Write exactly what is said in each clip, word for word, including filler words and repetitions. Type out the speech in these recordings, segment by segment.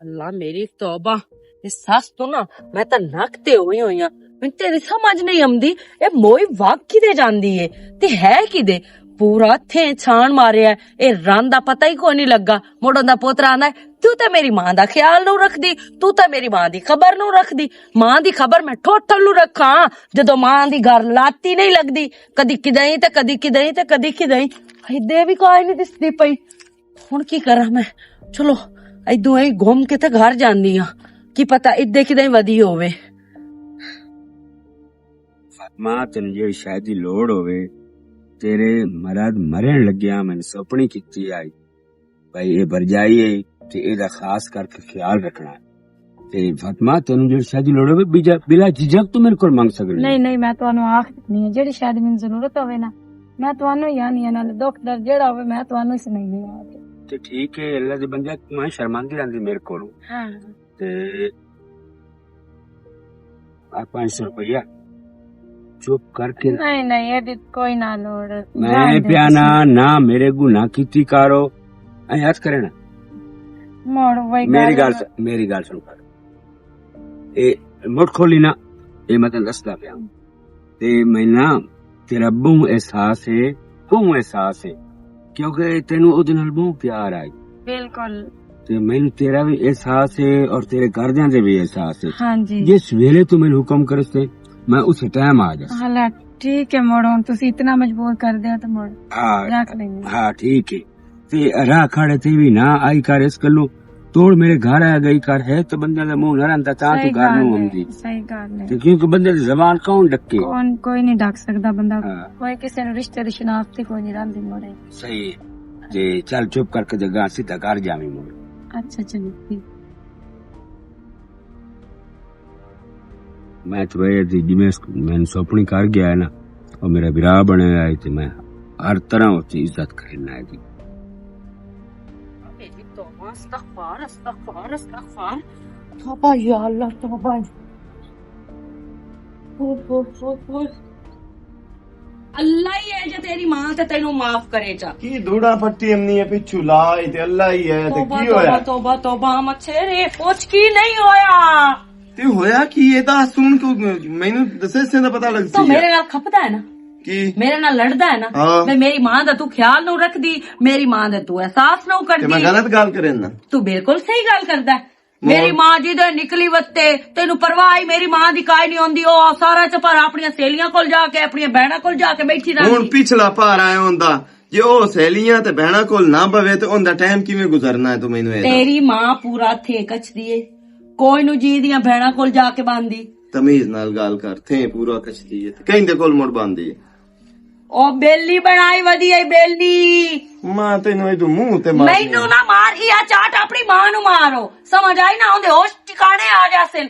اللہ میری توبہ، اس ساس تو نا، میں تاں نک تے ہوئی ہوئی ہاں۔ مینوں تیری سمجھ نہیں آمدی، اے موئی وگ کدے جاندی ہے تے ہے کدے؟ پورا تھے چھان ماریا ہے، اے رن دا پتہ ہی کوئی نہیں لگا۔ مڑ اوندا پوترا آندا ہے، "تو تے میری ماں دا خیال نو رکھدی، تو تے میری ماں دی خبر نو رکھدی۔" ماں دی خبر میں ٹوٹل نو رکھاں، جدوں ماں دی گھر لاتی نہیں لگدی، کدی کدیں تے کدی کدیں تے کدی کدیں۔ ایدے بھی کوئی نہیں دسدی پئی۔ ہن کی کراں میں؟ چلو، ایدوں ہی گھوم کے تے گھر جاندی ہاں، کی پتہ ایدے کدے ودی ہووے۔ فاطمہ، تینوں جیڑی شے دی لوڑ ہووے، تیرے مرد مرن لگیا میں سپنی کیتی آئی، بھائی، اے بھرجائی ہے تے اے دا خاص کر کے خیال رکھنا ہے۔ تے فاطمہ، تینوں جیڑی شے دی لوڑ ہووے، بلا جھجک تو میرے کول منگ سکدی ہے۔ نہیں، نہیں، میں تانوں آکھ دتی ہے، جیڑی شے دی مینوں ضرورت ہووے نا، میں تانوں ہی آنی ہے، نال دکھ درد جیڑا ہووے، میں تانوں ہی سنائی ہے۔ تے ٹھیک ہے، اللہ دے بندے، میں شرمندی رہندی میرے کول۔ ہاں۔ تے آ پانچ سو روپیہ چپ کر کے، نہیں، نہیں، یہ کوئی نہ لوڑ۔ میں پیانا نہ میرے گناہ کیتی کارو، اے ہاتھ کرے نا۔ موڑ وہی میری گل۔ گل س-، میری گل سن کر۔ اے مٹ کھولی نا، اے میں تینوں دسدا پیا۔ تے میں نا، تیرا بہوں احساس ہے، بہوں احساس ہے، کیونکہ تینوں او دے نال بہوں پیار آئی۔ بالکل۔ تے مینوں تیرا بھی احساس ہے اور تیرے گھردیاں دے بھی احساس ہے۔ ہاں جی۔ جس ویلے تو مینوں حکم کرس تے میں اس ٹائم آ جاس۔ ہاں، ٹھیک ہے، مڑ ہن تسی اتنا مجبور کر دیا تو مڑ ہاں، رکھ لیں گے۔ ہاں، ٹھیک ہے۔ تے راہ کھڑے تے بھی نہ آئی کر اس گلوں، توڑ میرے گھر آ گئی کر، ہے تو بندے دا منہ نہ رہندا، تاں تو صحیح گھر گل نوں ہے، آندی۔ صحیح گل ہے۔ تے کیونکہ بندے دی زبان کون ڈکے؟ کون، کوئی نہیں ڈک سکدا بندہ۔ ہاں۔ کوئی کسے نوں رشتے دی شناخت ہی کوئی نہیں رہندی مڑے۔ صحیح۔ تے چل چپ کر کے تے گاں سیدھا گھر جاویں مڑ۔ اچھا، چلو ٹھیک۔ میں تے بھائی دی جی میں اس-، میں سوپنی کر گیا ہے نا، او میرا بھرا بنے ہویا ہے تے میں ہر طرح اس دی عزت کرنا ہے جی۔ میری توبہ، استغفار، استغفار، استغفار۔ توبہ یا اللہ، توبہ۔ اوہ، اوہ، اوہ، اوہ۔ اللہ ہی ہے جو تیری ماں تے تینوں معاف کرے چا۔ کی دوڑا پٹی امنی ہے پچھو لا، اے تے اللہ ہی ہے، تے توبہ، کی توبہ، ہویا؟ توبہ، توبہ، مچھر، اے پوچھ کی نہیں ہویا؟ تے ہویا کی؟ اے دا سن کو مینوں دسے سے دا پتہ لگ تو سی میرے ہے۔ نال کھپدا ہے نا؟ کی؟ میرے نال لڑدا ہے نا؟ ہاں۔ میں میری ماں دا تو خیال نہ رکھدی، میری ماں دا تو احساس نہ تے میں کردی۔ غلط گل کرے نا؟ تو بالکل صحیح گل کردا ہے۔ میری ماں جی دے نکلی وتے، تینوں پرواہ ہی میری ماں دی کائے نہیں ہوندی۔ او سارا چپارا اپنیاں سہیلیاں کول جا کے، اپنیاں بہناں کول جا کے بیٹھی رہندی۔ ہن پچھلا پار آیا ہوندا، جے او سہیلیاں تے بہناں کول نہ بوے تے اوندا ٹائم کیویں گزرنا ہے تو مینوں اے دس۔ تیری ماں پورا تھے کچھ دیے، کوئی نو جی دیاں بہناں کول جا کے باندھی۔ تمیز نال گل کر، تھے پورا کچھ دیے، کہیں دے کول مڑ باندھی ہے۔ او بیلی بنائی ودی اے بیلی۔ ماں تینوں ایدو منہ تے مار۔ مینوں نہ مار، ای آ چاٹ اپنی ماں نوں مارو۔ سمجھ آئی نہ، اوندے ہوش ٹھکانے آ جاسن۔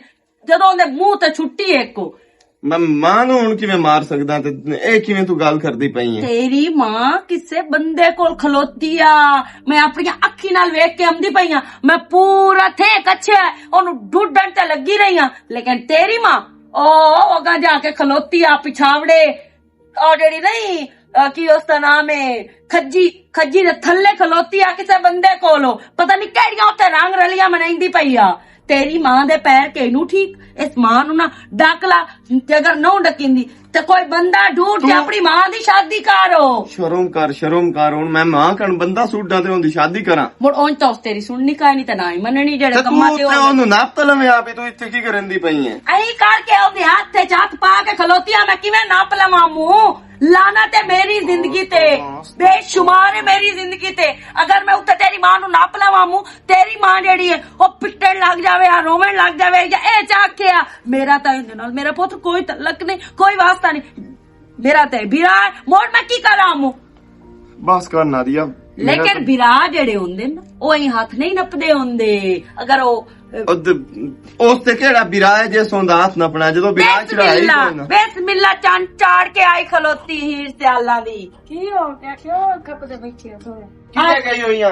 جدوں اوندے منہ تے چھٹی ایک کو۔ میں ماں نوں ہن کیویں مار سکدا تے اے کیویں تو گل کردی پئی ہے؟ تیری ماں کسے بندے کول کھلوتی آ۔ میں اپنی اکھی نال ویکھ کے آمدی پئی ہاں۔ میں پورا تھے کچھے اونوں ڈڈن تے لگی رہی ہاں۔ لیکن تیری ماں، او، اگاں جا کے کھلوتی آ پچھاوڑے۔ او جڑی نہیں، آ، کی اس دا نام ہے؟ کھجی، کھجی دے تھلے کھلوتی آ کسے بندے کولو۔ پتہ نہیں کیڑیاں اوتے رنگ رلیاں منائندی پئی آ۔ تیری ماں دے پیر کے نو ٹھیک، اس ماں نو نہ ڈاکلا، تے اگر نو ڈکیندی، تے کوئی بندہ ڈھونڈ تے اپنی ماں دی شادی کرو۔ شرم کر، شرم کر، ہن میں ماں کن بندہ سوڈاں تے اوندی شادی کراں؟ مڑ اونج تاں اس تیری سننی کائے نہیں تے نہ ہی مننی جڑے تے کماں تو تے تے اوندے۔ اونوں نپ لویں آپ ہی، تو اتھے کی کرن دی پئی ہے؟ ایں کر کے اوندے ہاتھ تے ہاتھ پا کے کھلوتی آ، میں کیویں نپ لواں منہ؟ لعنت ہے میری زندگی تے، بے شمار ہے میری زندگی تے۔ اگر میں اتھے تیری ماں نوں نپ لواں منہ، تیری ماں جڑی ہے، او پٹن لگ جاوے، آ روون لگ جاوے، یا اے چاہ کے آ، میرا تاں ایندے نال، میرا پتر کوئی تعلق نہیں، کوئی واسطہ نہیں۔ میرا تے برا ہے، مڑ میں کی کراں منہ؟ بس کر نادیہ، میرا لیکن تے برا جڑے ہوندے نا، او ایں ہاتھ نہیں نپدے ہوندے۔ اگر او، اد-، اس تے کیڑا برا ہے جس ہوندا ہاتھ نپنا، جدوں برا بسم چڑھائی اللہ، کوئی نہ۔ بسم اللہ چن چاڑ کے آئی کھلوتی ہیر سیالاں دی۔ کی ہو گیا؟ کیوں کھپدے بیٹھے ہو تساں؟ کدے گئی ہوئی آ؟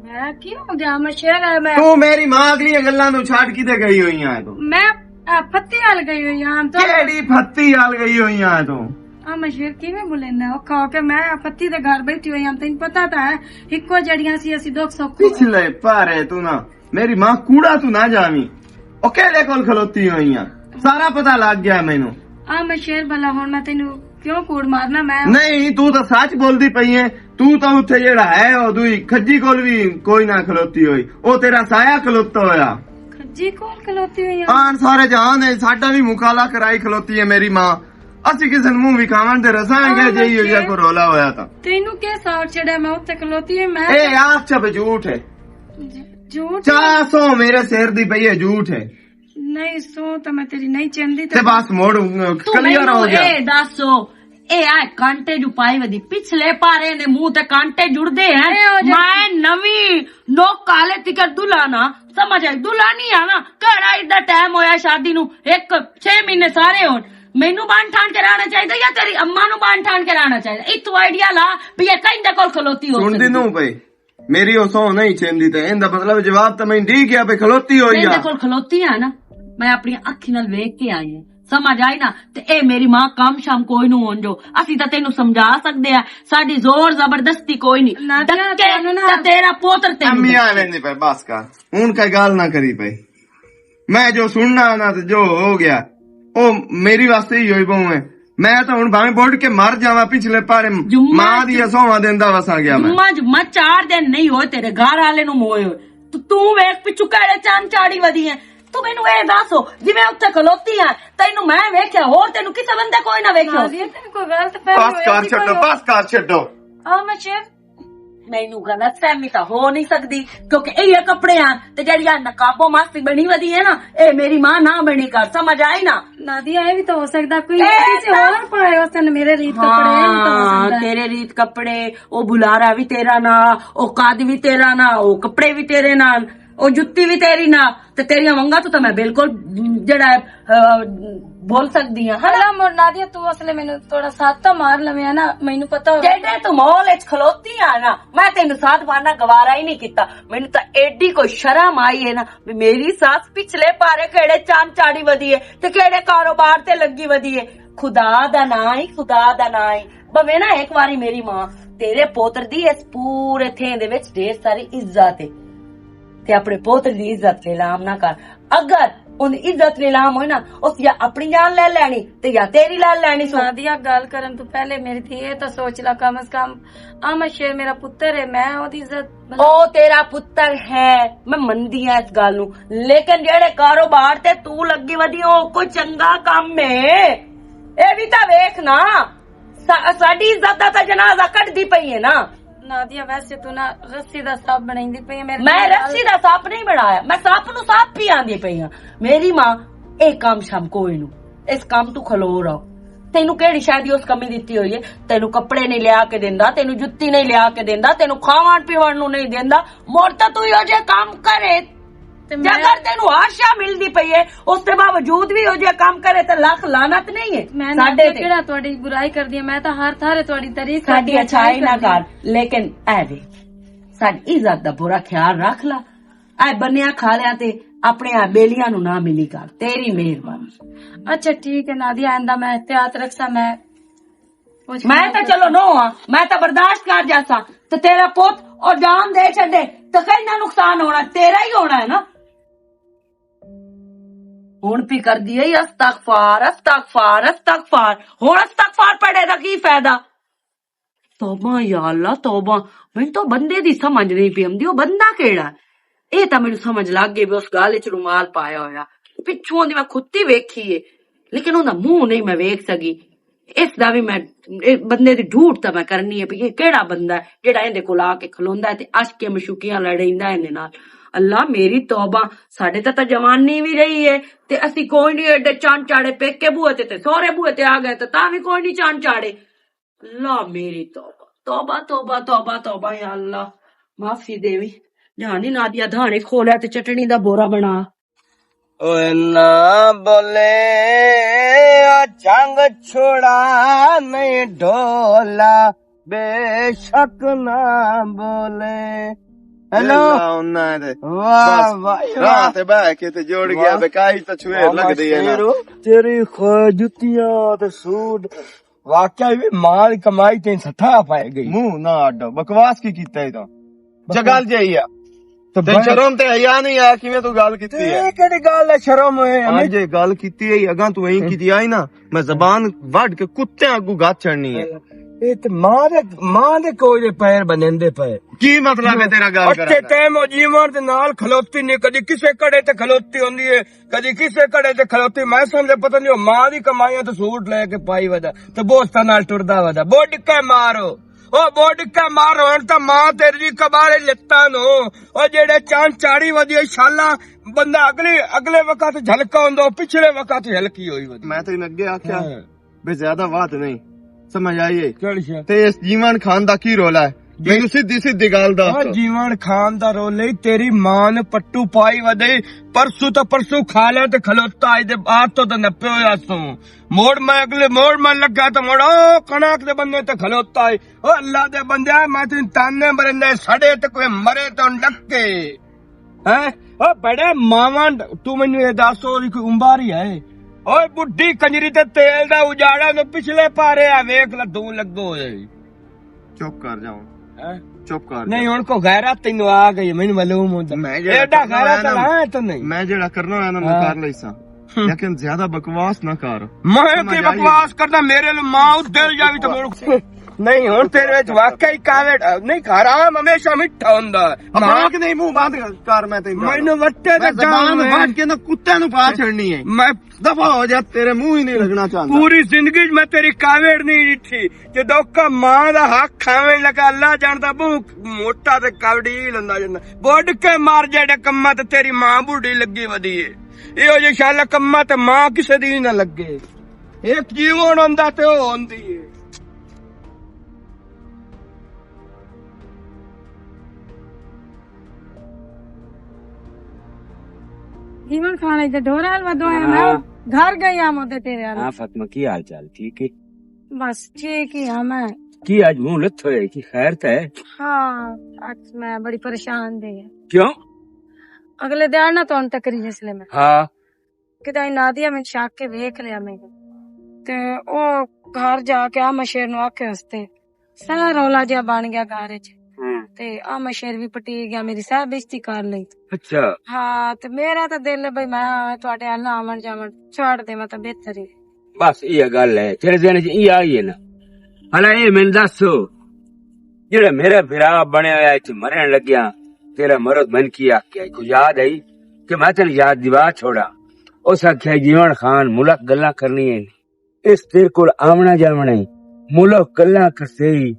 میں کی ہو گیا؟ میں شہر آ، میں تو میری ماں اگلیاں گلاں نوں چھڈ کدے گئی ہوئی آ تو؟ میں، آ، پھتی حال گئی ہوئی آ۔ تو کیڑی پھتی حال گئی ہوئی آ تو؟ آ میں شہر کیویں بولینا؟ اوکھا ہو کے میں پھتی دے گھر بیٹھی ہوئی آ، تینوں پتہ تاں ہے، اکو جڑیاں سی اسی دکھ سکھ۔ پچھلے پارے تو نہ میری ماں، کوڑا تو نہ جاویں۔ او کہڑے کول کھلوتی ہوئی آں؟ سارا پتہ لگ گیا مینوں۔ آ میں شیر بھلا، ہن میں تینوں کیوں کوڑ مارنا؟ میں نہیں، تو تاں سچ بولدی پئی ہے۔ تو تاں اتھے جیڑا ہے، او دوئی کھجی کول بھی کوئی نہ کھلوتی ہوئی، او تیرا سایہ کھلوتا ہویا۔ کھجی کول کھلوتی ہوئی آں؟ آن سارے جہان دے ساڈا بھی مکالا کرائی کھلوتی ہے میری ماں۔ اسی کسے نوں منہ وکھاون تے رساں گے، جے ایہو جہا کوئی رولا ہویا تاں۔ تینوں کیا ساڑ چڑھیا؟ میں اتھے کھلوتی ہاں، میں اے آخ چا پہ جھوٹ ہے۔ جھوٹ؟ چا سو میرے سر دی پئی ہے، جھوٹ ہے۔ نہیں، سو تو میں تیری نہیں چندی تے۔ بس موڑ، تو کلیئر ہو گیا۔ اے دسو، اے آ کانٹے جو پائی ودی پچھلے پارے نے منہ تے کانٹے جڑدے ہیں۔ اے ہو جا۔ میں نویں نوک کالے تکر دلہا نا، سمجھ آئی؟ دلہا نہیں آنا۔ کہڑا ایڈا ٹائم ہویا شادی نو؟ ایک چھ مہینے سارے ہون۔ مینوں بان ٹھان کے رہنا چاہیے یا تیری اماں نو بان ٹھان کے رہنا چاہیے؟ اتو آئیڈیا لا بھی یہ کہیں دے کول کھلوتی ہو سن دی سکدی۔ نو پئی۔ میری او سو نہیں چیندی تے ایندا مطلب جواب تے میں ڈی گیا پہ کھلوتی ہوئی میں آ۔ دے کول کھلوتی آ نا، میں اپنی اکھی نال ویکھ کے آئی ہاں۔ سمجھ آئی نا؟ تے اے میری ماں کم شام کوئی نو ہون جو، اسی تاں تینوں سمجھا سکدے آ، ساڈی زور زبردستی کوئی نہیں۔ نادیہ، ڈکے تینوں نا تے تیرا پوتر تینوں امی آ ڈکے۔ ویندی پئی، بس کر۔ ہن کوئی گل نہ کری پئی۔ میں جو سننا نا تے جو ہو گیا، او میری واسطے ہی ہوئی پاؤں ہے۔ میں تاں ہن بھاویں بڈ کے مر جاواں، پچھلے پارے جمعہ ماں دی چ-، اسوواں دیندا وساں گیا میں۔ جمعہ، جمعہ چار دن نہیں ہوئے تیرے گھر والے نوں موئے ہوئے۔ تو، تو ویکھ پچھو کہڑے چن چاڑی ودی ہے۔ تو مینوں اے دس ہو، جی میں اتھے کھلوتی ہاں، تینوں میں ویکھیا، ہور تینوں کسے بندے کوئی نہ ویکھیا؟ نازیہ، تینوں کوئی غلط فہمی بس ہوئی کر سی چھڈو، کوئی۔ بس کر چھڈو۔ آ میں شیر مینوں غلط فہمی تاں ہو نہیں سکدی، کیونکہ اے کپڑے آن تے جڑی آ نقابوں ماستی بنی ودی ہے نا، اے میری ماں نہ بنی کر، سمجھ آئی نا؟ نادیہ، اے بھی تو ہو سکدا کوئی اے کسے تاں اور پائے اس نے میرے ریت کپڑے، اے بھی تو ہو ہاں، سکدا۔ تیرے ریت کپڑے، او بلارا بھی تیرا نا، او قد بھی تیرا نا، او کپڑے بھی تیرے نال، او جُتی بھی تیری نا۔ تے تیریاں ونگاں تو تاں میں بالکل جڑا ہے، آ، بول سکدی ہاں، ہے نا؟ اللہ مور نادیہ، تو اصل مینوں تھوڑا ساتھ تاں مار لویں، ہے نا؟ مینوں پتہ ہووے۔ جیڑے تو ماحول وچ کھلوتی آ نا، میں تینوں ساتھ مارنا گوارا ہی نہیں کیتا۔ مینوں تاں ایڈی کوئی شرم آئی ہے نا، بھی میری ساس پچھلے پارے کیڑے چاند چاڑی ودی ہے تے کیڑے کاروبار تے لگی ودی ہے۔ خدا دا ناں ہی، خدا دا ناں ہی۔ بھویں نا ایک واری میری ماں، تیرے پوتر دی اس پورے تھیں دے وچ ڈھیر ساری عزت ہے۔ تے اپنے پوتر دی عزت نیلام نہ کر۔ اگر ان عزت نیلام ہوئی نا، اس یا اپنی جان لے لینی تے یا تیری لے لینی سو۔ نادیہ، گل کرن تو پہلے میری تھی اے تاں سوچ لا کم از کم۔ احمد شیر میرا پتر ہے، میں او دی عزت بنا- او تیرا پتر ہے، میں مندی ہاں اس گل نو، لیکن جیڑے کاروبار تے تو لگی ودی، او کوئی چنگا کم ہے؟ اے بھی تاں ویکھ نا۔ سا-، ساڈی عزت دا تاں جنازہ کڈدی پئی ہے نا۔ نادیہ، ویسے تو نا رسی دا سانپ بنائی دی پئی ہے میرے میں نال۔ رسی دا سانپ نہیں بنایا، میں سانپ نو سانپ پی آندی پئی ہاں۔ میری ماں، اے کام شام کوئی نو، اس کام تو کھلو رہو۔ تینو کیڑی شاید اس کمی دتی ہوئی ہے؟ تینو کپڑے نہیں لیا کے دیندا، تینو جُتی نہیں لیا کے دیندا، تینو کھاون پیون نو نہیں دیندا، مڑ تے تو ایہو جے کام کرے۔ تے جے میں اگر تینوں ہر شے ملدی پئی ہے، اس دے باوجود بھی او جے کام کرے تے لکھ لعنت نہیں ہے۔ میں ساڈے نادیہ تے۔ کیڑا تہاڈی برائی کردی ہاں، میں تاں ہر تھارے تہاڈی تعریف ساڈی کردی ہاں، اچھائی نہ کردی ہاں۔ کر، لیکن اے وے، ساڈی عزت دا پورا خیال رکھ لا۔ اے بنیا کھا لیا تے اپنے آ بیلیاں نوں نہ ملی کر، تیری مہربانی۔ اچھا ٹھیک ہے نادیہ، آئندہ میں احتیاط رکھساں، میں میں تاں چلو نو ہاں، میں تاں برداشت کر جاساں۔ تے تیرا پوت او جان دے چھڈے تے کہیں نہ نقصان ہونا، تیرا ہی ہونا ہے نا۔ ہن پی کر دیے استغفار، استغفار، استغفار۔ ہن استغفار پڑھے دا کی فائدہ؟ توبہ یا اللہ، توبہ۔ مینوں تو بندے دی سمجھ نہیں پی آندی، او بندہ کیڑا ہے؟ اے تاں مینوں سمجھ لگ گئی بھی اس گل وچ رومال پایا ہویا۔ پچھوں دی میں کھتی ویکھی ہے، لیکن اوندا منہ نہیں میں ویکھ سکی۔ اس دا بھی میں، اے بندے دی ڈھوٹ تاں میں کرنی ہے بھی اے کیڑا بندہ ہے جیڑا ایندے کول آ کے کھلوندا ہے تے عشق معشوقیاں لڑیندا ہے ایندے نال۔ اللہ میری توبہ، ساڈے تاں، تاں جوانی بھی رہی ہے تے اسی کوئی نہیں ایڈے چان چاڑے پیکے بوئے تے، تے سہرے بوئے تے آ گئے تے تاں بھی کوئی نہیں چان چاڑے۔ اللہ میری توبہ، توبہ، توبہ، توبہ، توبہ، یا اللہ، معافی دیوی۔ جانی نادیا دھانے کھولیا تے چٹنی دا بورا بنا۔ اوئے نہ بولے، آ چنگ چھڑا نہیں ڈھولا، بے شک نہ بولے۔ ہیلو۔ اللہ، انہاں دے۔ واہ، بس، واہ، راہ واہ۔ تے بہ کے تے جوڑ گیا، واہ۔ بے کاہی تے چھوے واہ، لگدی ہے نا۔ شیرو، تیری خو-، جتیاں تے سوٹ۔ واقعی وی مال کمائی تے ستھا پائے گئی۔ منہ نہ اڈ، بکواس کی کیتا ہے تو؟ بکواس۔ جگل جائی آ۔ تے بڑا شرم تے حیا نہیں آ، کیویں تو گل کیتی ہے؟ اے کیڑی گل ہے، شرم ہے؟ ہاں جی، گل کیتی ہے، اگاں تو ایں کیتی آئی نا، میں زبان وڈ کے کتیاں اگوں گات چڑھنی ہے۔ اے تے ماں دے، ماں دے کوئی دے پیر بنندے پے۔ کی مطلب ہے تیرا گل کرن دا؟ ٹائم او جیون دے نال کھلوتی نہیں، کدی کسے کڑے تے کھلوتی ہوندی ہے، کدی کسے کڑے تے کھلوتی۔ میں سمجھے پتہ نہیں، او ماں دی کمائیاں تے سوٹ لے کے پائی ودا، تے بوستاں نال ٹردا ودا۔ بڈ کے مارو۔ او بڈ کے مار، ہن تاں ماں تیری کباڑے لتاں نو۔ او جیڑے چاند چاڑی ودی، شالا بندہ اگلے، اگلے وقت جھلکا ہوندا، او پچھلے وقت جھلکی ہوئی ودی۔ میں تینوں اگے آکھیا، ہاں۔ بے زیادہ بات نہیں۔ سمجھ آئی ہے؟ کیڑی شے؟ تے اس جیون خان دا کی رولا ہے؟ جی۔ مینوں سیدھی سیدھی گل دس۔ او جیون خان دا رولا ہی تیری ماں نے پٹو پائی ودے، پرسوں تو پرسوں کھا لے تے کھلوتا آئی دے بعد تو تے نپے ہویا سوں۔ موڑ میں اگلے، موڑ میں لگا تے موڑ او کناک دے بندے تے کھلوتا آئی۔ او اللہ دے بندے، میں تین تانے مرندے سڑے تے کوئی مرے تو ڈکے۔ ہیں؟ او بڑے ماواں، تو مینوں اے دس، اوہدی کوئی عمر ہی ہے؟ اوے بڈھی کنجری تے تیل دا اجاڑا نو پچھلے پارے آ، ویکھ لے، دوں لگو ہوئے۔ چپ کر جاؤ۔ ہیں؟ چپ کر نہیں، جاؤ۔ ہن کو غیرت تینوں آ گئی، مینوں معلوم ہوندا۔ میں جیڑا ایڈا کرنا غیرت ہویا نا، والا ہے تو نہیں۔ میں جیڑا کرنا ہویا نا، میں ہاں۔ کر لئی سا۔ ہم۔ لیکن زیادہ بکواس نہ کر۔ میں سمجھ تے آئی؟ بکواس کرنا، میرے لو ماں اس دل جاوی تو مڑ نہیں، ہن تیرے وچ واقعی کاوڑ نہیں، حرام ہمیشہ مٹھا ہوندا۔ اپنا ماں کہ نہیں، منہ بند کر، میں تینوں مینوں وٹے تے میں زبان جان پھاڑ کے نا کتے نوں پا چھڑنی ہے۔ میں دفعہ ہو جا، تیرے منہ ہی نہیں لگنا چاہتا۔ پوری زندگی میں تیری کاوڑ نہیں ڈٹھی۔ جدوں کا ماں دا حق کھاویں لگا، اللہ جاندا، بہت موٹا تے کاوڑی لندا جاندا۔ بڈ کے مار جڑے کماں تے تیری ماں بوڑھی لگی ودی ہے۔ ایہو جے شالا کماں تے ماں کسے دی نہ لگے۔ ایک جیون ہوندا تے او ہوندی ہے۔ جیون کھانے تے ڈورا حلوا دوایا، میں ہاں۔ گھر گئی آ مودے تیرے حال۔ ہاں فاطمہ، کی حال چال؟ ٹھیک ہے؟ بس ٹھیک ہی ہاں میں۔ کی اج منہ لتھ ہوئے، کی خیر تے ہے؟ ہاں، اج میں بڑی پریشان دے۔ کیوں؟ اگلے دیہاڑ نہ تون تکری جس لے میں۔ ہاں۔ کدے نادیا میں شاک کے ویکھ لیا میں۔ تے او گھر جا کے آ مشیر نو آکھے ہستے۔ سارا رولا جیا بن گیا گھر وچ۔ ہوں۔ تے آ مشیر وی پٹی گیا، میری سہ بےزتی کر لئی۔ اچھا۔ ہاں، تے میرا تے دل ہے بھئی میں تہاڈے ال نہ آون جاون چھوڑ دیواں تے بہتر ہے۔ بس ایہہ گل ہے، تیرے ذہن چ ایہہ آئی ہے نا۔ ہلا اے مینوں دس، جڑا میرا بھرا بنیا ہویا اتھے مرن لگیا، تیرا مرد من کی آکھیا، کو یاد آئی کہ میں تینوں یاد دیوا چھوڑا۔ اس آکھیا، جیون خان، ملک گلاں کرنی ہے، اس تیرے کول آونا جاونا ہے، ملک گلاں کرسے ہی،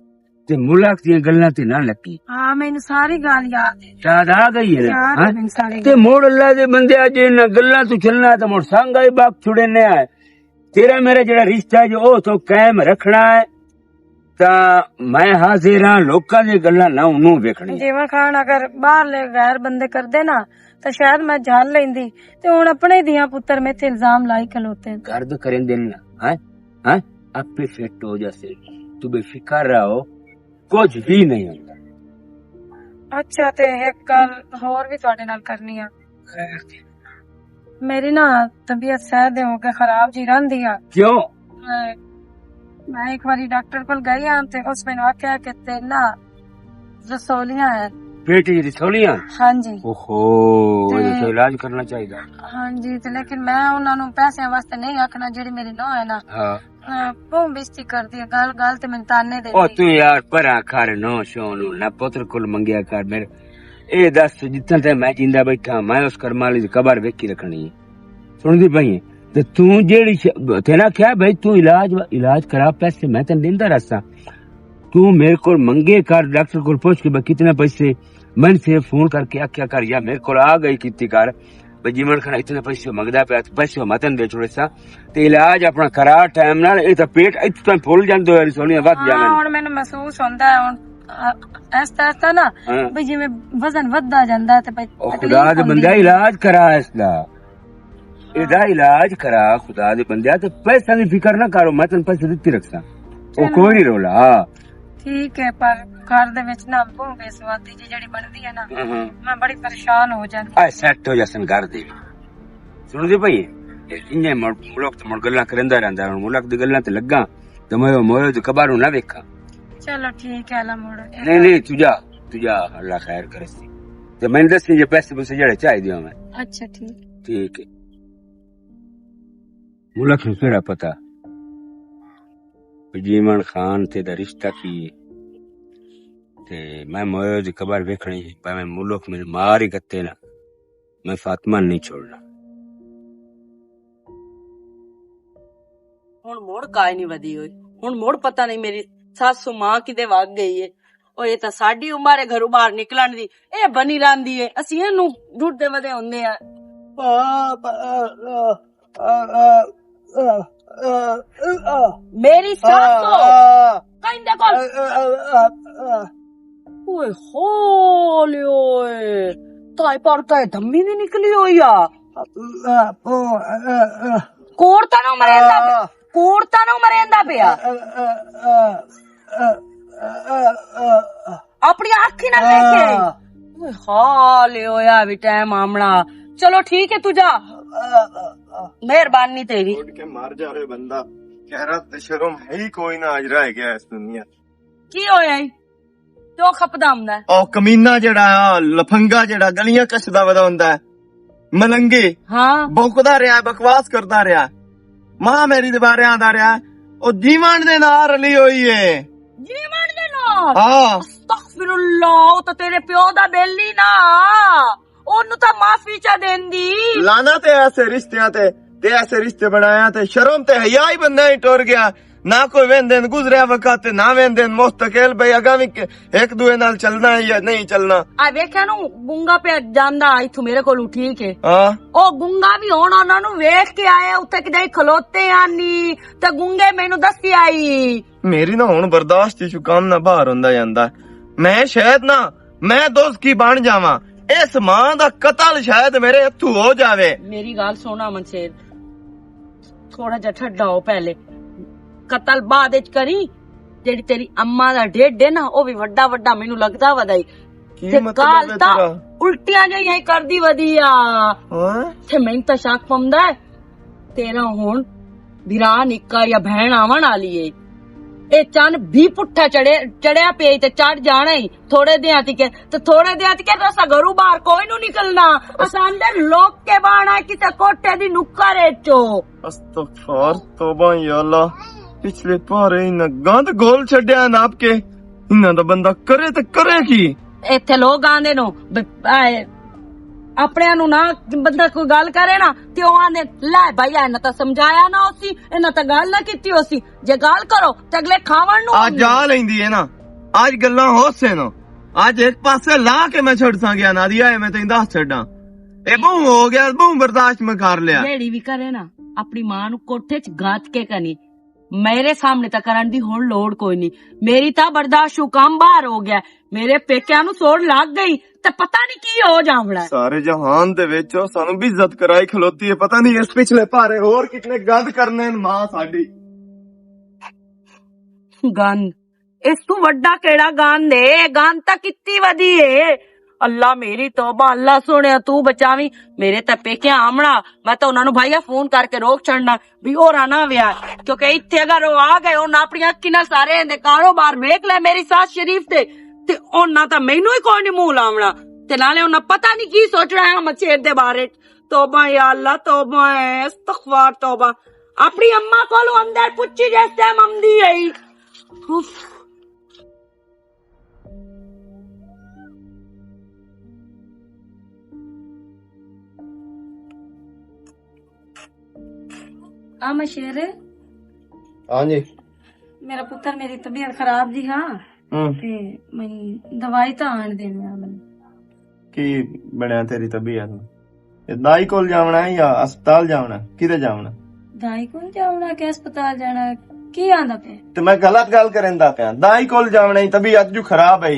تے ملک دیاں گلاں تے نہ لگی۔ ہاں، مینوں ساری گل یاد ہے۔ یاد آ گئی ہے نا؟ یاد ہے ہاں؟ مینوں ساری تے گل۔ مڑ اللہ دے بندے، اج انہاں گلاں تو چلنا تے مڑ سنگ آئے باپ چھڑے نے آئے۔ تیرا میرا جڑا رشتہ ہے جو او تو قائم رکھنا ہے، تاں میں حاضر ہاں لوکاں دی گلاں نہ انہوں ویکھنی۔ جیون خان اگر باہر لے غیر بندے کردے نا، تاں شاید میں جھل لیندی۔ تے ہن اپنے دیاں پتر میں تے الزام لائی کھلوتے ہیں۔ گرد کریں دن نا، ہیں؟ ہیں؟ اپے فٹ ہو جاسے۔ تو بے فکر رہو، کچھ بھی نہیں ہوندا۔ اچھا، تے ایک گل ہور بھی تہاڈے نال کرنی آ۔ خیر جی۔ میری نا طبیعت صحت دے ہو کے خراب جی رہندی آ۔ کیوں؟ میں، میں ایک واری ڈاکٹر کول گئی آں تے اس مینوں آکھیا کہ تے نا رسولیاں ہیں۔ پیٹ دی رسولیاں؟ ہاں جی۔ اوہو، تے یہ تو علاج کرنا چاہیے۔ ہاں جی، تے لیکن میں انہاں نوں پیسے واسطے نہیں آکھنا، جڑی میری نو ہے نا۔ ہاں۔ ہاں، بہت بےزتی کردی ہے، گل گل تے مینوں تانے او دیندی۔ تو یار، پرا کر، نو شو نو، نہ پتر کول منگیا کر۔ میرے، اے دس، جتنا ٹائم میں جیندا بیٹھا، میں اس کرم والی دی قبر ویکھی رکھنی ہے۔ سن دی پئی ہے؟ تے تو جیڑی ش-، تے نہ کہیا بھائی، تو علاج، علاج کرا، پیسے میں تینوں دیندا رہساں۔ تو میرے کول منگے کر، ڈاکٹر کول پوچھ کے بھائی کتنے پیسے، میں صرف فون کر کے آکھیا کر، یا میرے کول آ گئی کیتی کر، بھائی جیون خان اتنے پیسے منگدا پیا، پیسے میں تینوں دے چھوڑے سا، تے علاج اپنا کرا ٹائم نال، اے تے پیٹ اتنے تائیں پھول جاندے ہوئے، سونیاں ودھ ہاں، جاندے۔ ہن مینوں محسوس ہوندا ہے، ہن، آ، آہستہ آہستہ نا، ہاں۔ بھئی جویں وزن ودھدا جاندا ہے تے بھئی او تکلیف خدا دے ہوندی بندے ہے۔ علاج کرا اس دا۔ اے دا علاج کرا، خدا دے بندے، تے پیسے دی فکر نہ کرو، میں تینوں پیسے دتی رکھساں۔ او چلو۔ کوئی نہیں رولا، ہاں۔ ٹھیک ہے، پر گھر دے وچ نا بہت بے سوادی جی جڑی بندی ہے نا، ہاں، ہاں۔ میں بڑی پریشان ہو جاندی۔ اے سیٹ ہو جاسن گھر دے۔ سن دی بھائی، انہیں مڑ-، ملک تے مڑ گلاں کریندا رہندا، ہن ملک دی گلاں تے لگاں، تے میں موئے دی قبر نوں نہ ویکھاں۔ چلو ٹھیک ہے، اللہ موڑ۔ نہیں، نہیں، تو جا، تو جا، اللہ خیر کرے سی۔ تے میں دسی جے پیسے پوسے جڑے چاہیدے ہوں میں۔ اچھا، ٹھیک۔ ٹھیک ہے۔ ملک نوں کیڑا پتہ جیون خان تے دا رشتہ کی ہے؟ تے میں مویو دی قبر ویکھنی ہے، پر میں ملک میرے مار ہی گتے نا، میں فاطمہ نہیں چھوڑنا۔ ہن مڑ کائے نہیں ودی ہوئی۔ ہن مڑ پتہ نہیں میری ساسو ماں کدے وگ گئی ہے۔ او، اے تاں ساڈی عمر ہے گھروں باہر نکلن دی، اے بنی راندی ہے، اسی اینوں ڈھڈے ودے ہوندے آ۔ میری ساسو، کہیں دے کول۔ اوئے ہولے اوئے، تائے پر تائے دھمی بھی نکلی ہوئی آ۔ کوڑ تاں نہ مریندا پیا، کوڑ تاں نہ مریندا پیا۔ اپنی اکھی نال ویکھے۔ اوئے ہولے ہویا بھی ٹائم آمنا۔ چلو ٹھیک ہے، تو جا۔ مہربانی تیری۔ اٹھ کے مر جاوے بندہ، غیرت تے شرم ہے ہی کوئی نہ، اج رہ گیا اس دنیا۔ کی ہویا ای؟ کیوں کھپدا ہوندا ہے؟ او کمینہ جڑا آ، لفنگا جڑا گلیاں کشدا ودا ہوندا ہے، ملنگے، ہاں۔ بھونکدا رہیا ہے، بکواس کردا رہیا ہے۔ ماں میری دے بارے آندا رہیا ہے، او جیون دے نال رلی ہوئی ہے۔ جیون دے نال؟ ہاں۔ استغفر اللہ، او تاں تیرے پیو دا بیلی نہ۔ اونوں تاں معافی چا دیندی۔ لانا تے ایسے رشتیاں تے، تے ایسے رشتے بنایا تے شرم تے حیا ہی بندہ ہی ٹر گیا۔ نہ کوئی ویندے نے گزریا وقت تے نہ ویندے نے مستقل بھئی اگاں وی ایک دوے نال چلنا ہے یا نہیں چلنا۔ آ ویکھیا نو، گنگا پیا جاندا آئی تھو میرے کولوں، ٹھیک ہے۔ ہاں۔ او گنگا وی ہن انہاں نوں ویکھ کے آئے، اتھے کدے کھلوتے آ نی، تے گنگے مینوں دسی آئی۔ میری نہ ہن برداشت چوں کم نہ باہر ہوندا جاندا۔ میں شاید نہ، میں دوزخی بن جاواں۔ اس ماں دا قتل شاید میرے ہتھوں ہو جاوے۔ میری گل سن امن شیر، تھوڑا جہا ٹھڈا ہو پہلے، قتل بعد وچ کری۔ جیڑی تیری اماں دا ڈیڈ ہے نا، او وی وڈا وڈا مینوں لگدا ودائی۔ کی تے مطلب گال ہے تاں تیرا؟ الٹیاں جہیاں ہی کردی ودی آ۔ ہاں؟ تے مینوں تاں شک پوندا ہے، تیرا ہن بھرا نکا یا بہن آون والی ہے۔ اے چن بھی پٹھا چڑھے، چڑھیا پیا تے چڑھ جانا ہی۔ تھوڑے دیاں تکے، تے تھوڑے دیاں تکے تاں اساں گھروں باہر کوئی نو نکلنا۔ اساں اندر لوک کے بانا کسے کوٹھے دی نکر وچ۔ استغفار، توبہ یا اللہ، پچھلے پارے انہاں گند گول چھڈیا ناپ کے۔ انہاں دا بندہ کرے تے کرے کی؟ ایتھے لوگ آندے نو، ب-، آئے، اپنے نو نہ بندہ کوئی گل کرے نا، تے او آندے، "لے بھائی، انہاں تاں سمجھایا نہ ہوسی، انہاں تاں گل نہ کیتی ہوسی۔" جے گل کرو، تے اگلے کھاون نو آ آندے۔ جا لیندی ہے نا، اج گلاں ہو سے نو، اج ایک پاسے لا کے میں چھڑ ساں گیا، نادیا ہے، میں تینوں دس چھڈاں۔ اے بہوں ہو گیا، بہوں برداشت میں کر لیا۔ جیڑی وی کرے نا، اپنی ماں نو کوٹھے چ گات کے کنی، میرے سامنے تاں کرن دی ہن لوڑ کوئی نہیں۔ میری تاں برداشت شو کم باہر ہو گیا۔ میرے پیکیاں نو سوڑ لگ گئی تے پتہ نہیں کی ہو جاونا ہے۔ سارے جہان دے وچ او سانو بھی عزت کرائی کھلوتی ہے، پتہ نہیں اس پچھلے پارے ہور کتنے گند کرنے ہیں ماں ساڈی۔ گند؟ اس تو وڈا کیڑا گند ہے؟ گند تاں کتی ودی ہے۔ اللہ میری توبہ، اللہ سونے تو بچاویں۔ میرے تے پیکے آمنا، میں تاں انہاں نوں بھائیا فون کر کے روک چھڑنا بھی او رانا ویا، کیونکہ اتھے اگر او آ گئے، انہاں اپنی اکھی نال سارے دے کاروبار ویکھ لے میری ساس شریف دے، تے انہاں تاں مینوں ہی کوئی نہیں منہ لاونا، تے نالے انہاں پتہ نہیں کی سوچنا ہے مچھیر دے بارے۔ توبہ یا اللہ، توبہ ہے، استغفار، توبہ۔ اپنی اماں کولوں اندر پچھی جس ٹائم آمدی ہے۔ اف۔ آ میں شیر۔ ہاں جی۔ میرا پتر، میری طبیعت خراب جی، ہاں۔ ہوں۔ تے میں دوائی تاں آن دینی آ میں۔ کی بنیا تیری طبیعت نوں؟ اے دائی کول جاونا ہے یا ہسپتال جاونا؟ کدے جاونا؟ دائی کول جاونا کہ ہسپتال جانا؟ کی آندا پیا؟ تے میں غلط گل کریندا پیا۔ دائی کول جاونا ہی، طبیعت جو خراب ہے،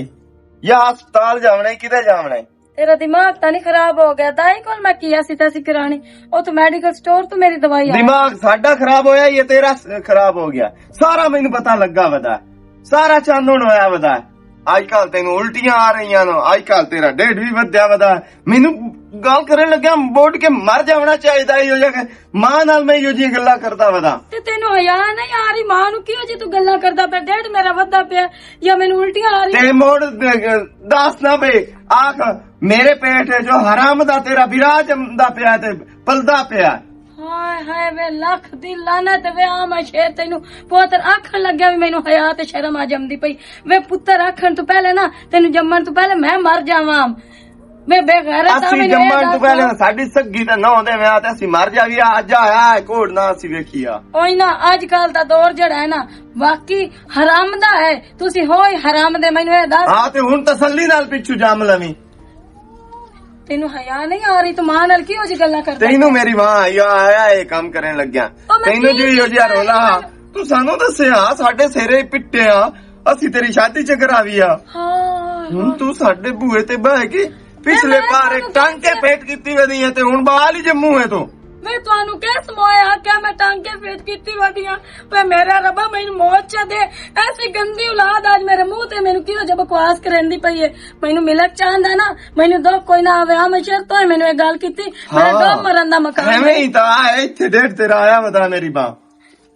یا ہسپتال جاونا ہے، کدے جاونا ہے؟ تیرا دماغ تاں نہیں خراب ہو گیا؟ دائی کول میں کی ایسی تیسی کرانی؟ او تو میڈیکل سٹور تو میری دوائی آ۔ دماغ ساڈا خراب ہویا یا تیرا س-، خراب ہو گیا؟ سارا مینوں پتہ لگا ودا، سارا چاندن ہویا ودا۔ اج کل تینوں الٹیاں آ رہیاں نو، اج کل تیرا ڈیڈ بھی ودیا ودا۔ مینوں گل کرن لگیا، بوٹ کے مر جاونا چاہیدا ہے، او جا کے ماں نال میں ایہو جیاں گلاں کردا ودا۔ تے تینوں حیا نہیں آ رہی؟ ماں نوں کیوں جی تو گلاں کردا پیا؟ ڈیڈ میرا ودا پیا یا مینوں الٹیاں آ رہی؟ تے موڑ دس نہ بے، آکھ میرے پیٹ ہے جو حرام دا تیرا برا جمدا پیا تے پلدا پیا۔ ہائے ہائے، وے لکھ دی لعنت، وے آ میں شیر تینوں پوتر آکھن لگیا وی مینوں حیا تے شرم آ جمدی پئی۔ وے پتر آکھن تو پہلے نا، تینوں جمن تو پہلے میں مر جاواں۔ وے بے غیرت آ، اسی مینوں اے جمن تو دس۔ پہلے نا ساڈی سگی تے نہ ہوندے وے آ تے اسی مر جاوی، آ جا آیا ہے کوڑ نہ اسی ویکھیا۔ اوئی نا، اج کل دا دور جڑا ہے نا، واقعی حرام دا ہے۔ تسی ہوئی حرام دے، مینوں اے دس۔ ہاں، تے ہن تسلی نال پچھو جام لویں۔ تینوں حیا نہیں آ رہی؟ تو ماں نال کیہو جی گلاں کردا؟ تینوں میری ماں آئی آیا، اے کام کرن لگیا۔ او میں تینوں کی جو یو جی کیتا؟ رولا، تو سانوں دسیا، ساڈے سرے پٹیا، اسی تیری شادی چ کراوی آ۔ ہاں، ہن ہاں۔ تو ساڈے بوئے تے بہ کے پچھلے میں پارے تانوں ٹانکے کیا؟ پیٹ کیتی ودی ہے تے ہن بال ہی جموں ہے تو۔ میں تانوں کیا سمایا کیا میں ٹانکے پیٹ کیتی ودی ہاں؟ پہ میرا ربا، مینوں موت چا دے۔ ایسی گندی اولاد آج میرے منہ تے مینوں کیوں جب بکواس کرندی پئی ہے؟ مینوں ملک چاہندا نا، مینوں دکھ کوئی نہ آوے۔ آ میں شیر تو ہی مینوں ایک گل کیتی، میرا ہاں۔ دو مرن دا مکان ایویں ہے۔ ہی تا آ، ایتھے ڈیڑھ تیرا آیا ودا میری ماں۔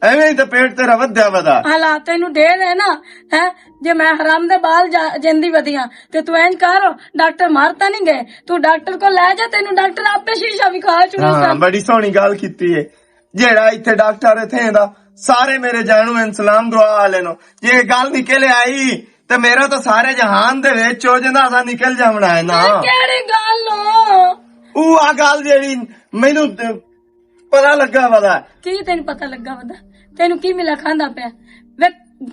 ایویں ہی تا پیٹ تیرا ودیا ودا۔ حالات تینوں ڈیر ہے نا، ہے؟ جے میں حرام دے بال جا-، جیندی ودی ہاں، تے تو اینج کر، ڈاکٹر مار تا نہیں گئے؟ تو ڈاکٹر کو لے جا، تینوں ڈاکٹر آپے شیشہ وکھا چھوڑو ہاں، سن۔ بڑی سوہنی گل کیتی ہے۔ جیڑا ایتھے ڈاکٹر ہے تھیں دا، سارے میرے جانو ہیں، سلام دعا والے نو۔ جے اے گل نکل آئی، تے میرا تو سارے جہان دے وچ ہو جندا اساں نکل جاونا ہے نا۔ اے کیڑی گل ہو؟ او آ گل جیڑی مینوں تے پتہ لگا ودا۔ کی تینوں پتہ لگا ودا؟ تینوں کی ملا کھاندا پیا؟ وے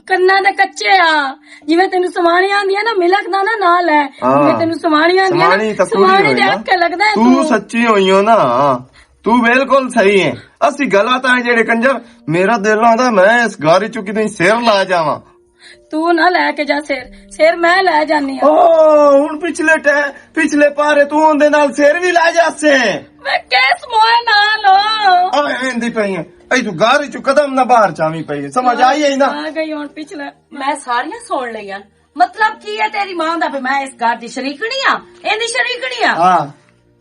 کناں دے کچے آ، جویں تینوں سوانی آندی ہے نا، ملک دا نا نال ہے۔ ہاں۔ جویں تینوں سوانی آندی ہے نا، سوانی تاں کوڑی سوانی ہوئی دے نا۔ اکھے لگدا ہے تو توں۔ سچی ہوئی ہو نا۔ تو بالکل صحیح ہے۔ اسی گلا تاں جڑے کنجر، میرا دل آندا میں اس گاری چوں کدی سر لا جاواں۔ تو نہ لے کے جا سر، سر میں لے جانی ہاں۔ او، ہن پچھلے ٹے-، پچھلے پارے تو اوندے نال سر وی لے جاسے۔ میں کس موئے نال ہو؟ اوے ایندی پئی ہے۔ اے تو گاری چوں قدم نہ باہر چاویں پئی ہے۔ سمجھ آئی ہے نا؟ آ گئی ہن پچھلے۔ میں ساریاں سن لئیاں۔ مطلب کی ہے تیری ماں دا؟ بھی میں اس گھر دی شریکنی ہاں، ایندی شریکنی ہاں۔ ہاں۔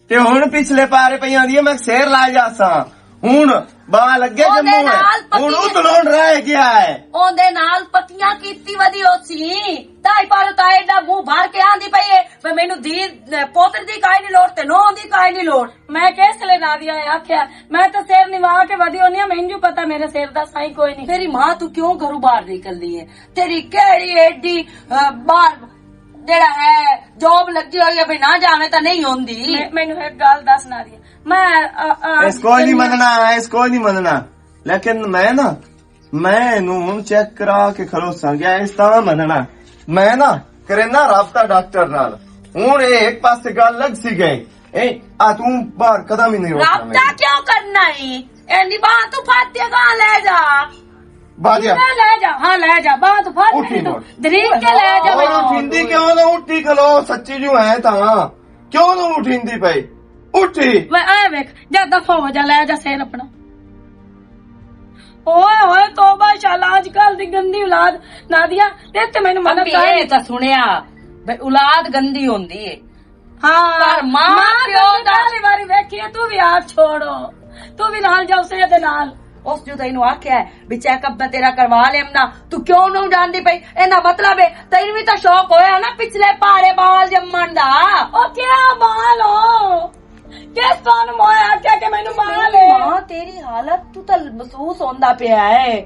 تے ہن پچھلے پارے پئی آندی ہے، میں سیر لا جاساں۔ ہن با لگے اوندے جموں ہے۔ نال ہن پتیاں اتلون رہ گیا ہے۔ اوندے نال پتیاں کیتی ودی ہو سی۔ تائی پارو تا ایڈا منہ بھر کے آندی پئی ہے، میں مینوں دی، پوتر دی کائی نہیں لوڑ تے نو دی کائی نہیں لوڑ۔ میں کس لے نادیا ہے آکھیا، میں تو سیر نوا کے ودی ہونی ہاں، مینوں پتہ میرے سیر دا سائیں کوئی نہیں۔ تیری ماں تو کیوں گھروں باہر نکلنی ہے؟ تیری کیڑی ایڈی، آ، باہر جڑا ہے، جاب لگی ہوئی ہے، بھی نہ جاویں تاں نہیں ہوندی۔ میں، مینوں ایک گل دس نادیا، میں، آ، آ، اس کو نہیں جنیا۔ مننا، اس کو نہیں مننا۔ لیکن میں نا، میں اینوں ہن چیک کرا کے کھلوساں گیا، اس طرح مننا۔ میں نا، کرینا رابطہ ڈاکٹر نال۔ ہن اے ایک پاسے گل لگ سی گئی۔ اے، آ توں باہر قدم ہی نہیں اٹھنا رابطہ میرے۔ کیوں کرنا ہی؟ اے نہیں باہر تو پھاتے گا لے جا۔ باجا۔ میں لے جا، ہاں، لے جا، بات پھڑ اٹھی میری تو۔ مر۔ دریک کے لے جا اور میں۔ اٹھیندی کیوں نہ اٹھی کھلو، سچی جو ہے تاں۔ کیوں نہ اٹھیندی پئی؟ اٹھی۔ میں اے ویکھ، جا دفع ہو جا، لے جا سیر اپنا۔ اوئے ہوئے، توبہ شالا، اج کل دی گندی اولاد۔ نادیا، تے تے مینوں مدد امی کر۔ اے تاں سنیا، بھئی اولاد گندی ہوندی ہے۔ ہاں، پر ماں ماں پیو تو دا پہلی واری ویکھی ہے، تو بھی آپ چھوڑو، تو بھی نال جاؤ سے دے نال۔ اس جو تینوں آکھیا ہے بھی چیک اپ میں تیرا کروا لیمنا، تو کیوں نہ جاندی پئی؟ ایندا مطلب ہے تینوں بھی تاں شوق ہویا نا پچھلے پارے بال جمن دا۔ او کیا بال ہو؟ کس تانوں مویا آکھیا کہ مینوں بال ہے؟ ماں، تیری حالت تو تاں محسوس ہوندا پیا ہے۔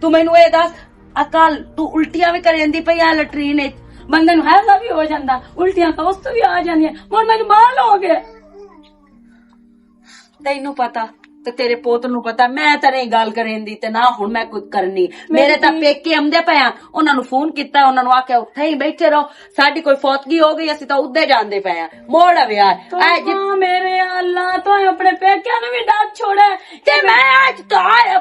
تو مینوں اے دس، اکل تو الٹیاں وی کریندی پئی آ لٹرین وچ، بندے نوں ہیضہ وی ہو جاندا، الٹیاں تاں اس تو وی آ جاندیاں۔ ہن مینوں بال ہو گئے۔ تینوں پتا تے تیرے پوت نوں پتا، میں تے نہیں گل کریندی تے نہ ہن میں کچھ کرنی۔ میرے میرے تاں پیکے آمدے پئے آ، انہاں نوں فون کیتا، انہاں نوں آکھیا اتھے ہی بیٹھے رہو، ساڈی کوئی فوتگی ہو گئی، اسی تاں ادھے جاندے پئے آ۔ موڑ آوے آ۔ اے جی، میرے اللہ، تو اپنے پیکے نوں وی ڈاک چھوڑے۔ تے میں اج تو آ،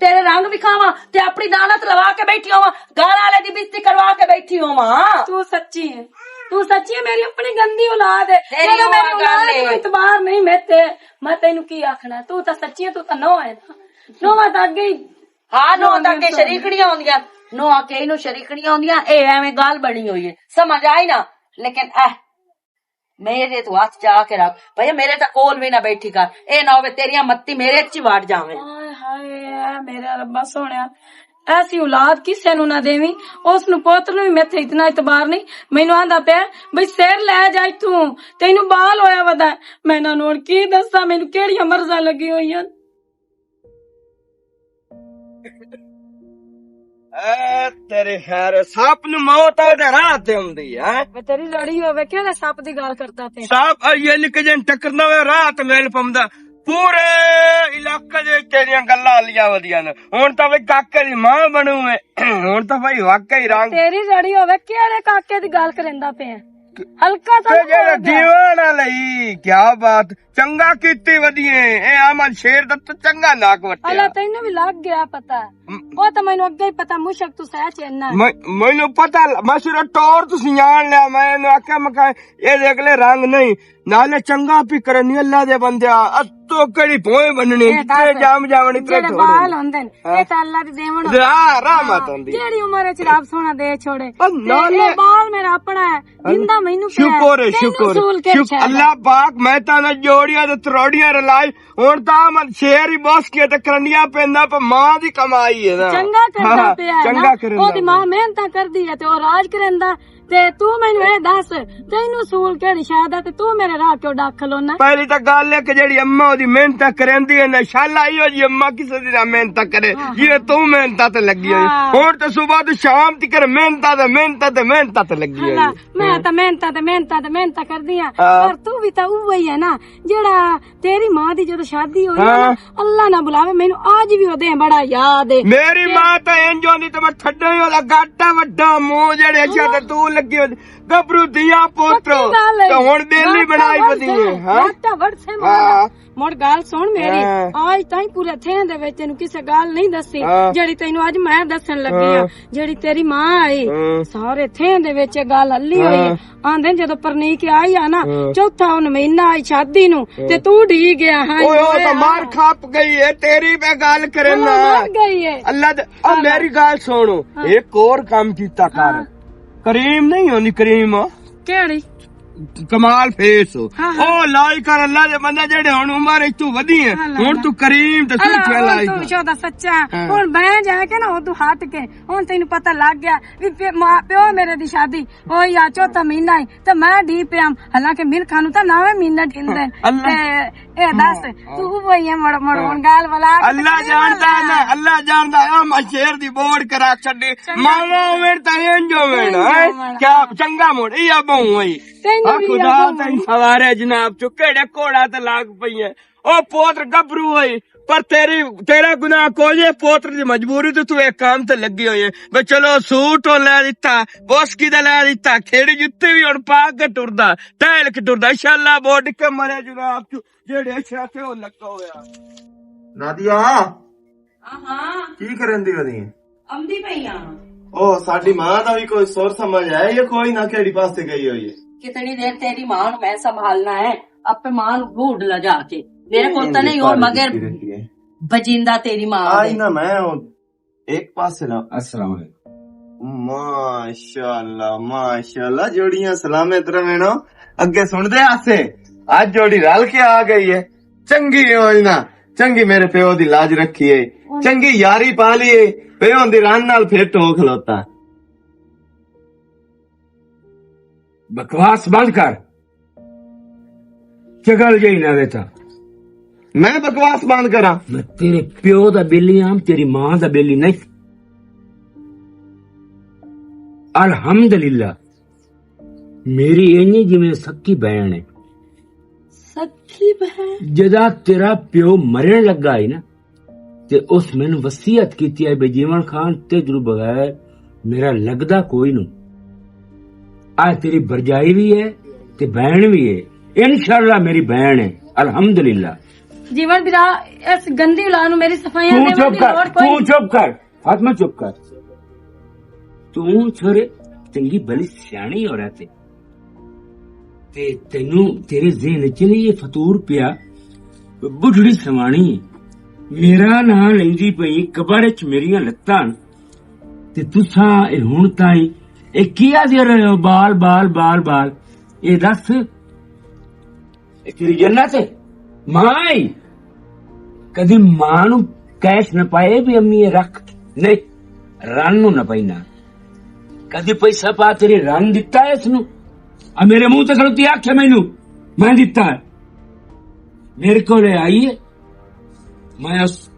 تیرے رنگ وکھاواں تے اپنی دانت لوا کے بیٹھی ہوواں، گھر والے دی بےعزتی کروا کے بیٹھی ہوواں۔ تو سچی ہے، تو سچی ہے، میری اپنی گندی اولاد ہے۔ تیری جدوں میری اولاد نوں اعتبار نہیں میتے، میں تینوں کی آکھنا؟ تو تاں سچی ہے، تو تاں نو ہے نا۔ نو تاں اگے ہی، ہاں، نو تاں اگے شریکڑیاں ہوندیاں، نو آ کے اینوں شریکڑیاں ہوندیاں، اے ایویں گل بنی ہوئی ہے، سمجھ آئی نا؟ لیکن اے میرے تو ہاتھ چا کے رکھ، بھائی میرے تاں کول وی نہ بیٹھی کر، اے نہ ہوے تیریاں متی میرے اچ ہی وڑ جاویں۔ ہائے ہائے، اے میرا ربا سوہنیا، ایسی اولاد کسے نوں نہ دیویں۔ اس نوں پوتر نوں وی میتھے اتنا اعتبار نہیں۔ مینوں آندا پیا بھئی سر لے جا اتھوں، تینوں بال ہویا ودا ہے۔ میں انہاں نوں ہن کی دساں مینوں کیڑیاں مرضاں لگی ہوئیاں۔ اے تیری خیر، سپ نوں موت آدھے راہ تے ہوندی ہے۔ میں تیری لڑی ہوے کہڑے سپ دی گل کردا پے؟ سپ یہ نکے جن ٹکرنا ہوئے راہ تے میل پمدا۔ پورے علاقے دے وچ تیریاں گلاں آلیاں ودیاں نے۔ ہن تاں وی کاکے دی ماں بنو ہے۔ ہن تاں بھائی واقعی رنگ تیری لڑی ہوے کہڑے کاکے دی گل کریندا پے؟ ہلکا تاں تے نہ جڑا ہو گیا۔ دیوان والا ہی، کیا بات، چنگا کیتی ودیے۔ اے امن شیر دا تو چنگا ناک وٹیا۔ اللہ تینوں بھی لگ گیا پتہ۔ م- وہ تو مینوں اگے ہی پتہ، مشک تو سہ چیننا۔ میں- مینوں پتہ ل- میں صرف ٹور تو سیان لیا، میں انہوں آکھیا میں کہا، اے دے اگلے رنگ نہیں، نالے چنگا پی کرنی اللہ دے بندیا، ات تو کڑی پوئے بننی، اے جتنے دس، جام جاونی تے جڑے چھوڑے۔ بال ہوندے نے، ہاں۔ اے تے اللہ دے دیون۔ راہ، رحمت ہاں، ہوندی۔ جیڑی عمر وچ رب سونا دے چھوڑے۔ او تے نالے اے بال میرا اپنا ہے، زندہ مینوں پیا ہے، شکر ہے، تینوں شکر ہے۔ سول کے شکر، شاید۔ اللہ پاک، میں تاں نہ جوڑیاں تے تروڑیاں رلائی، ہن تاں من شیر ہی بس کے تے کرنڈیاں پیندا، پر ماں دی کمائی ہے نا۔ چنگا کردا ہاں، پیا ہے چنگا نا۔ کردا او دی پیا۔ ماں محنتاں کردی ہے تے او راج کریندا۔ تے تو مینوں اے دس، تینوں سول کیڑی شاید ہے تے تو میرے راہ کیوں ڈاک کھلونا؟ پہلی تاں گل ہے کہ جیڑی اماں او دی محنتاں کریندی ہے نا، شالا ایہو جی اماں کسے دی نہ محنتاں کرے، ہاں، جی ہاں۔ تو محنتاں تے لگی ہوئی۔ ہاں۔ ہن تے صبح تو شام تک محنتاں تے محنتاں تے محنتاں تے لگی ہوئی۔ اللہ، میں ہاں۔ تاں محنتاں تے محنتاں تے محنتاں کردی ہاں، ہاں۔ پر تو بھی تاں اوہی ہے نا، جیڑا تیری ماں دی جدوں شادی ہوئی ہے نا، ہاں۔ اللہ نہ بلاوے، مینوں آج بھی اودے بڑا یاد ہے۔ میری تے ماں تاں انج ہوندی تے میں ٹھڈا ہی ہولا گاٹا وڈا منہ جڑے اچھا تے تو لگی ہوندی۔ گبرو دیاں پوترو، پکی گل ہے۔ تے ہن بیلی گاٹا بنائی وڑ ودی سے، ہے، ہاں؟ گاٹا وڑ سے ماں۔ ہاں۔ مڑ گل سن میری، ہاں۔ آج تائیں پورے تھیں دے وچ تینوں کسے گل نہیں دسی، ہاں۔ جڑی تینوں اج میں دسن لگی ہاں۔ ہاں۔ جڑی تیری ماں آئی، ہاں۔ سارے تھیں دے وچ اے گل ہلی ہوئی۔ ہاں۔ آندے جدوں پرنی کے آئی آ نا، ہاں۔ چوتھا ہن مہینہ آئی شادی نو، ہاں۔ تے تو ڈی گیا، ہاں، اوئے، او اوئے، تاں مار ہاں۔ کھپ گئی ہے، تیری میں گل کرنا۔ ہاں، مر گئی ہے۔ اللہ دے، او ہاں۔ میری گل سنو، ہاں۔ ایک اور کام کیتا کر۔ ہاں۔ کریم نہیں ہونی، کریم۔ کیڑی؟ کمال فیس ہو۔ ہاں، ہاں۔ او لائی کر اللہ دے بندے جڑے ہن عمر وچ تو ودی ہیں، ہاں، لا، ہن لا۔ تو کریم تے اللہ، سوچیا ہن لائی تو کر۔ شودا سچا۔ ہاں۔ ہن میں جا کے نا ادو ہٹ کے، ہن تینوں پتہ لگ گیا۔ وی پی-، ماں پیو میرے دی شادی ہوئی آ، چوتھا مہینہ ہی تے میں ڈی پیام، حالانکہ ملکاں نوں تاں نویں مہینے ڈیندے۔ اللہ۔ تے اے دس، ہاں۔ تو وہی ہے مڑ، مڑ، ہاں۔ ہن گال ولا کے اللہ تے جاندا ہے نا، اللہ جاندا ہے، ہم شیر دی بوڑ کرا چھڈے۔ چنگا ماما کیتا۔ ہوون تاں انج ہوون، انج ہاں؟ ہوون۔ کیا چنگا مڑ، اے ابو ہوئی۔ تینوں آ بھی خدا ابو تین ہوئی۔ سوارے جناب چو کیڑے کوڑا تے لاگ پئی ہے۔ او پوتر گبرو ہوئی، پر تیری، تیرا گناہ کوئی نہیں، پوتر دی مجبوری تے تو ایک کام تے لگی ہوئی ہے۔ بے چلو سوٹ او لے لیتا، بوسکی دا لے لیتا، کھیڑی جتی بھی ہن پا کے ٹردا، ٹہل کے ٹردا، انشاءاللہ بوڈ کے مرے جناب چو، جیڑے شاتے او لگا ہویا۔ نادیا، ہاں، ہاں۔ کی کرن دی ودی؟ آمدی پئی آں۔ او، ساڈی ماں دا وی کوئی سر سمجھ آیا یا کوئی نہ، کیڑی پاسے گئی ہوئی ہے؟ کتنی دیر تیری ماں نوں میں سنبھالنا ہے؟ اپنے ماں نوں ڈھونڈ لا جا کے۔ میرے کول تاں نہیں، اور مگر بجیندا تیری ماں آئی دے۔ نہ، میں او ایک پاسے نہ۔ السلام علیکم۔ ماشاءاللہ، ماشاءاللہ، جوڑیاں سلامت رہن۔ اگے سن دے آسے، اج جوڑی رل کے آ گئی ہے۔ چنگی ہوئی نا، چنگی میرے پیو دی لاج رکھی ہے، چنگی یاری پا لی ہے، پیو دی رن نال فٹ ہو کھلوتا۔ بکواس بند کر، چگل جائی نہ دیتا۔ میں بکواس بند کراں؟ میں تیرے پیو دا بیلی ہاں، تیری ماں دا بیلی نہیں۔ الحمدللہ، میری اینی جویں سکی بہن ہے۔ سکی بہن؟ جدا تیرا پیو مرن لگا ہے نا، تے اس مینوں وصیت کیتی ہے بے جیون خان تیجرو بغیر میرا لگدا کوئی نو۔ آ تیری برجائی بھی ہے تے بہن بھی ہے، انشاءاللہ میری بہن ہے، الحمدللہ۔ جیون برا، اس گندی اولاد نو میری صفائیاں تو دیون چپ دی کر، لوڑ کوئی تو نہیں۔ چپ کر۔ فاطمہ چپ کر۔ توں چھوڑے، چنگی بھلی سیانی عورت ہے۔ تے تینوں تیرے ذہن وچ نہیں یہ فطور پیا، بڈھڑی سمانی۔ میرا نام لیندی پئی قبر وچ میریاں لتاں۔ تے تساں اے ہن تائیں اے کیا دے رہے ہو؟ بال، بال، بال، بال۔ اے دس، اے تیری جنت ہے؟ ماں ہی۔ کدی ماں نو کیش نہ پائے بھی امی اے رکھ۔ نہیں۔ رن نو نہ پئی نہ۔ کدی پیسہ پا تیری رن دتا ہے اس نو؟ آ میرے منہ تے کھلوتی آکھے مینوں، میں دتا ہے۔ میرے کولے آئی ہے، میں اس،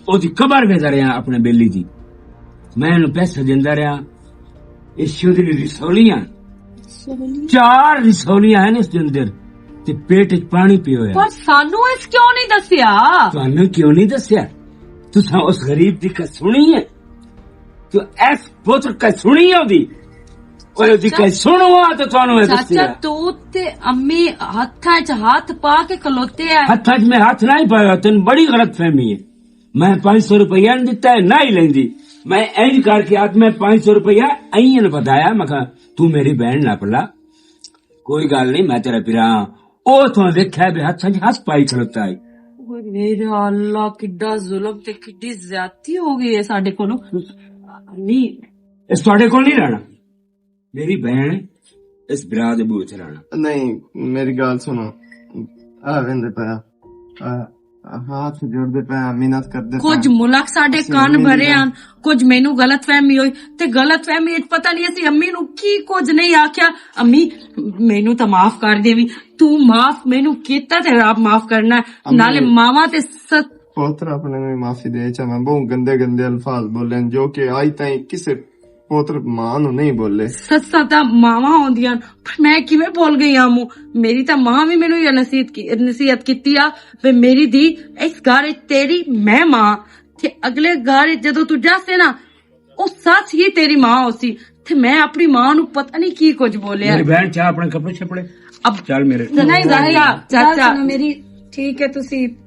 او دی قبر ویندا رہیا اپنے بیلی دی۔ میں انہوں پیسہ دیندا رہیا۔ اس شودی رسولیاں، چار رسولیاں ہیں اس دے اندر، تے پیٹ وچ پانی پیا ہویا۔ پر سانو اس کیوں نہیں دسیا؟ تانوں کیوں نہیں دسیا؟ تساں اس غریب دی کہانی سنی ہے؟ تو ایس پتر کہانی سنی ہے اودی؟ اوہ اودی کہانی سنو آ تے تانوں اے دسیا۔ چاچا، تو تے امی ہتھاں 'چ ہتھ پا کے کھلوتے آ۔ ہتھاں 'چ میں ہتھ نہیں پایا، تینوں بڑی غلط فہمی ہے۔ میں پانچ سو روپیہ نہیں دتا ہے، نہ ہی لیندی۔ میں انج کر کے آج میں پانچ سو روپیہ اینی نے بدایا، میں کہا، "تو میری بہن نہ پلا، کوئی گل نہیں، میں تیرا پیرا ہاں۔" او تو دیکھا بھی ہتھاں 'چ ہتھ پائی کھلوتا ہے۔ اوہ میرا اللہ، کڈا ظلم تے کڈی زیادتی ہو گئی ہے ساڈے کولوں۔ نہیں۔ اس تواڈے کول نہیں رہنا۔ میری بہن اس برا دے بوجھ رہنا۔ نہیں، میری گل سنو۔ آ ویندے پیا۔ آ، ہاتھ جوڑ دے پیا، محنت کر دے پیا۔ کچھ ملک ساڈے کان بھرے ہن، کچھ مینوں غلط فہمی ہوئی، تے غلط فہمی وچ پتہ نہیں اسی امی نوں کی کچھ نہیں آکھیا۔ امی، مینوں تاں معاف کر دیوی، تو معاف مینوں کیتا تے رب معاف کرنا ہے۔ نالے ماواں تے ست پوتر اپنے نوں معافی دے چا، میں بہت گندے گندے الفاظ بولے ہیں، جو کہ آج تائیں کسے پوتر ماں نوں نہیں بولے۔ سساں تاں ماواں ہوندیاں، پر میں کیویں بول گئی ہاں موں؟ میری تاں ماں وی مینوں یہ نصیحت کی، نصیحت کیتی آ، وے میری دی، اس گھر وچ تیری میں ماں، تے اگلے گھر وچ جدوں تو جاسے نا، او سچ ہی تیری ماں ہوسی۔ تے میں اپنی ماں نوں پتہ نہیں کی کچھ بولیا۔ میری بہن، چاہ اپنے کپڑے شپڑے۔ اب چل میرے۔ نہیں، چاچا، چاچا۔ گل سنو میری، ٹھیک ہے، تسی،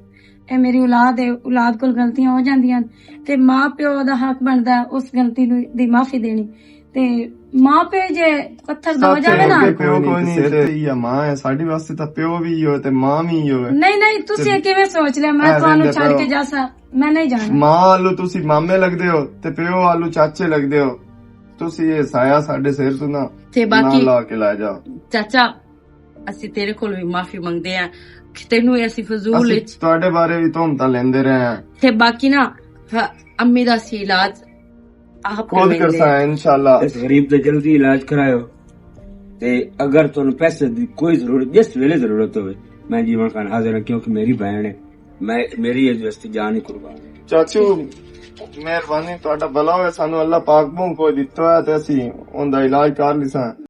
اے میری اولاد ہے، اولاد کول غلطیاں ہو جاندیاں، تے ماں پیو دا حق بندا ہے اس غلطی نوں، دی معافی دینی۔ تے ماں پیو جے پتھر دو جاوے نا۔ پیو کوئی نہیں، تے یا ماں ہے، ساڈی واسطے تاں پیو وی ہوئے تے ماں وی ہوئے۔ نہیں، نہیں، تسی اے کیویں سوچ لیا، میں تانوں چھڈ کے جاسا؟ میں نہیں جانا۔ ماں آلو تسی مامے لگدے ہو تے پیو آلو چاچے لگدے ہو۔ تسی اے سایہ ساڈے سر تو نہ، تے باقی نہ لا کے لا جاؤ۔ چاچا، اسی تیرے کول وی معافی منگدے ہیں کہ تینوں اسی فضول اسی وچ تواڈے بارے وی تہمتاں لیندے رہے ہیں۔ تے باقی نا، ہ-، امی دا سی علاج آپ خود کرساں انشاءاللہ۔ اس غریب دا جلدی علاج کرایو۔ تے اگر تانوں پیسے دی کوئی ضرورت، جس ویلے ضرورت ہوئے، میں جیون خان حاضر ہاں، کیونکہ میری بہن ہے، میں، میری اس واسطے جان ہی قربان ہے۔ چاچو، مہربانی، تہاڈا بھلا ہوئے، سانو اللہ پاک بہوں کوئی دتا ہے تے اسی اوندا علاج کر لیساں۔